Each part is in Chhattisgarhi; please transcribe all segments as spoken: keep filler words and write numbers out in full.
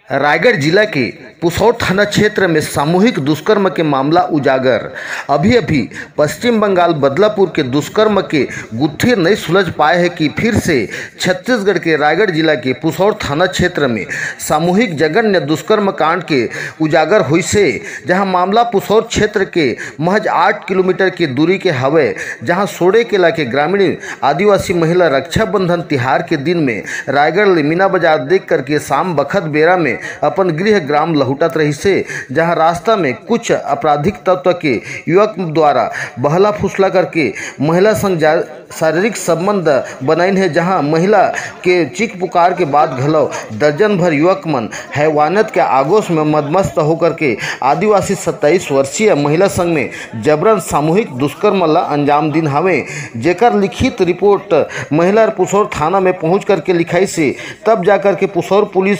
रायगढ़ जिला के पुसौर थाना क्षेत्र में सामूहिक दुष्कर्म के मामला उजागर। अभी-अभी पश्चिम बंगाल बदलापुर के दुष्कर्म के गुत्थी नइ सुलझ पाए हे कि फिर से छत्तीसगढ़ के रायगढ़ जिला के पुसौर थाना क्षेत्र में सामूहिक जघन्य दुष्कर्म कांड के उजागर होइसे, जहां मामला पुसौर क्षेत्र के महज आठ किलोमीटर के दूरी के हवय, जहां सोड़ेकेला के ग्रामीण आदिवासी महिला रक्षाबंधन तिहार के दिन में रायगढ़ ले मीना बाजार देख करके शाम बखत बेरा में अपन गृह ग्राम लहुटत रहिसे, जहां रास्ता में कुछ आपराधिक तत्व के युवक द्वारा बहला फुसला करके महिला संग जा-, शारीरिक संबंध बनाइन हे, जहां महिला के चीख पुकार के बाद घलो दर्जन भर युवक मन हैवानियत के आगोश में मदमस्त होकर के आदिवासी सत्ताईस वर्षीय महिला संग में जबरन सामूहिक दुष्कर्म ला अंजाम दिन हावे, जेकर लिखित रिपोर्ट महिला पुसौर थाना में पहुंच करके लिखाइसे, तब जा करके पुसौर पुलिस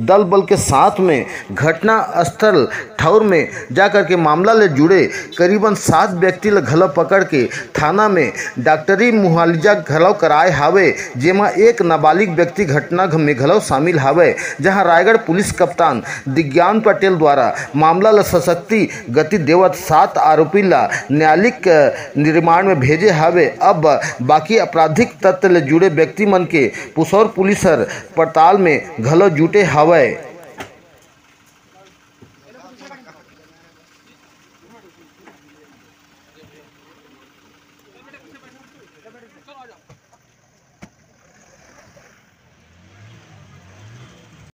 दल बल के साथ में घटना स्थल ठौर में जा करके मामला ले जुड़े करीबन सात व्यक्ति ल घलो पकड़ के थाना में डॉक्टरी मुआलिजा घलो कराए हावे, जेमा एक नाबालिग व्यक्ति घटना घ-, में घलो शामिल हावे, जहां रायगढ़ पुलिस कप्तान दिज्ञान पटेल द्वारा मामला ल सशक्ति गति देवत सात आरोपी ला न्यायालयिक निर्माण में भेजे हावे। अब बाकी आपराधिक तत्व ले जुड़े व्यक्ति मन के पुसौर पुलिस हर पड़ताल में घलो जुटे हावय।